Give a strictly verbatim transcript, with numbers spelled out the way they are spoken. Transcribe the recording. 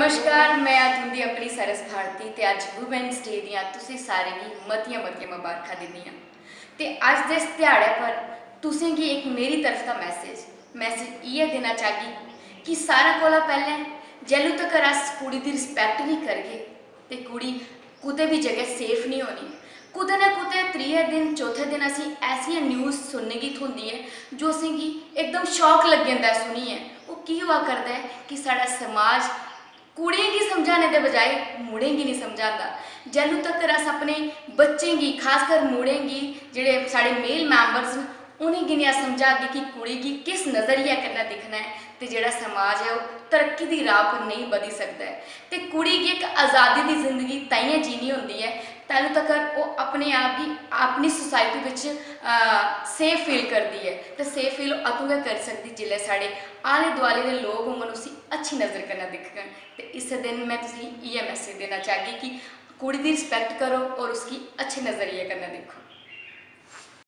नमस्कार, में आं तुं'दी अपनी सरस भारती ते अज्ज वुमेन्स डे दियां तुसें सारें गी मतियां मतियां मबारखां दिन्नी आं। ते अज्ज दे इस ध्याड़ै पर तुसें गी इक मेरी तरफ दा मैसेज मैसेज इ'यै देना चाह्गी कि सारें कोला पैह्लें जैलूं तगर अस कुड़ी दी रिस्पैक्ट निं करगे ते कुड़ी कुतै बी जगह सेफ निं होनी। कुतै ना कुतै त्रीए दिन चौथे दिन असें ऐसियां न्यूज़ सुनने गी थ्होंदी ऐ जो असेंगी एकदम शॉक लग्गी जंदा ऐ सुनियै। ओह् की होआ करदा ऐ कि साढ़ा समाज कुड़ियें गी समझाने दे बजाए मुड़ें गी निं समझांदा। जैलूं तगर अस अपने बच्चें गी, खासकर मुड़ें गी, जेह्ड़े साढ़े मेल मैंबर्स न, उ'नेंगी निं अस समझागे कि कुड़ी गी किस नजरिया कन्नै दिक्खना ऐ ते जेह्ड़ा समाज ऐ ओह् तरक्की दी राह् पर नेईं बधी सकदा ऐ। ते कुड़ी गी इक आज़ादी दी जिंदगी ताइयें जीनी होंदी ऐ तैलूं तगर ओह् अपने आप गी अपनी सोसाइटी बिच सेफ फील करदी ऐ। ते सेफ फील अदूं गै करी सकदी जिसलै साढ़े आले दुआले दे लोक होङन उसी अच्छी नज़र कन्नै दिखङन। ते इस्सै दिन में तुसेंगी इ'यै मैसेज देना चाह्गी कि कुड़ी दी रिस्पैक्ट करो और उसगी अच्छे नज़रिए कन्नै दिक्खो।